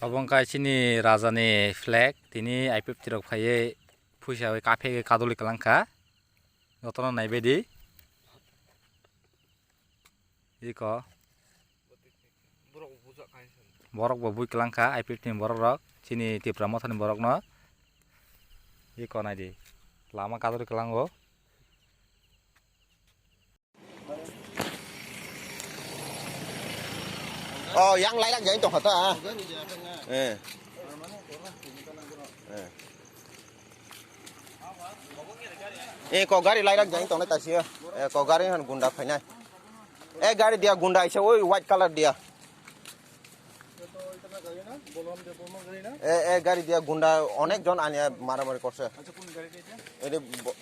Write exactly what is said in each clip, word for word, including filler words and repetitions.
Obo wngkha chini raja ni flag, tini I P F T rok phaiwi phuisa bai kaphegwi kadulwi kwlangkha. Jotono naibaidi. Iko. Borok bo bui kwlangkha, I P F T ni borok rok, chini Tipra Motha ni borok no. Iko naidi. Lama kadulwi kwlango. Oh, yang lailak jai tongkha ta. Eh. Eh. Eh, ko gari lailak jai tongnai ta siya. Eh, ko gari han gunda phainai. Eh, gari dia gunda aise, oi white color dia. Eh, eh, gari dia gunda onek jon ania maramari korse. Ede bo-,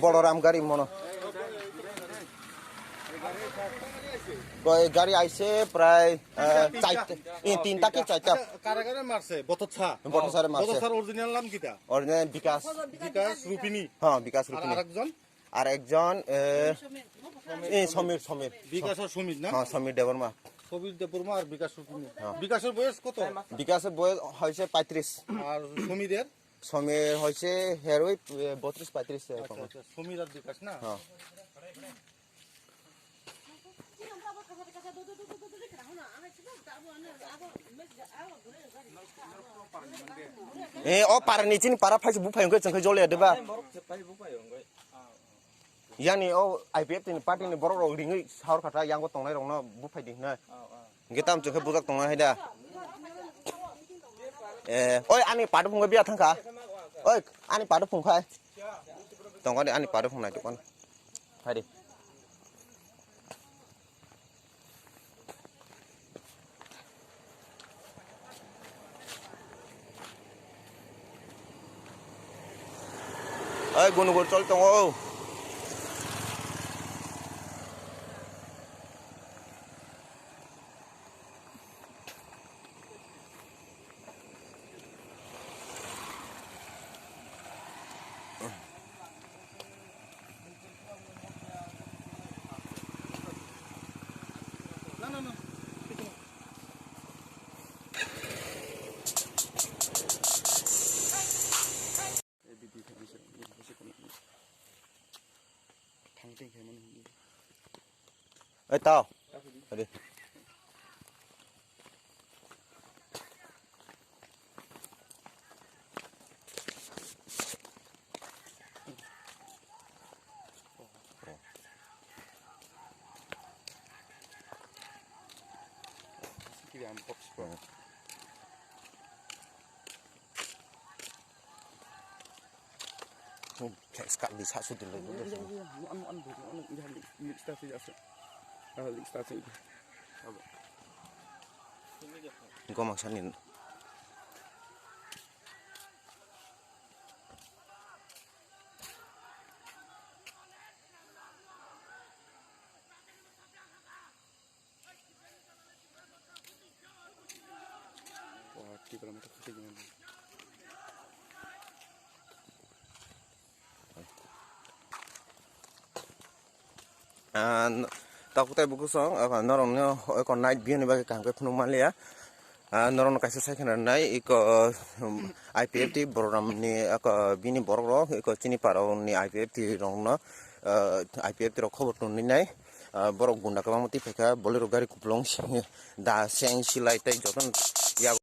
Boloram gari mono. Koi gari aise prai, eh, chaita, eh, tinta ki chaita. Kare kare marse, Bototsa. Bototsa re marse. Bototsa original nam kita? Original Bikas. Bikas Rupini. Ha, Bikas Rupini. Ar arekjon? Ar ekjon, eh, eh, Somir, Somir. Bikash ar Somir na? Ha, Somir Debbarma. Somir Debbarma ar Bikash Rupini. Ha. Bikashor boyos koto? Bikashor boyos hoise paitris. Ar Somirer? Somirer hoise heroi, eh, botris paitris, eh, Acha, acha. Somir ar Bikash na? Ha. Eh, o para ni chini para phai se buphai wngkhe chwngkhe jole deba. Yani o I P F T ni party ni borok rok ringwi saur kha ta, yango tongnai rok no buphai di hwnwi. Hwnkhe tamo chwngkhe bujak tongnai hai da. Eh, oi ani padu phungkhe biya thangkha. Oi ani padu phungkhai. Tongkha de ani padu phungnai tongkha. Hai de. Oi, gunu guru chol tongo. Oi, tao. Ade. Flex card di sa su dile. Goma sani. Ah, n-, takhuk tei bukhuk song, eko norokno eko night view ni bagwi kaham khe phunuk manliya. Ah, norokno kaisa sai kheno nai, eko, um, I P F T borok ramni eko bini borok rok, eko chini para rokni I P F T rokno, ah, I P F T rok khobor tongwi nai. Ah, borok gunda kwbangma twi phaikha, Bolero gari kupulung da seng silai tei jotono yago.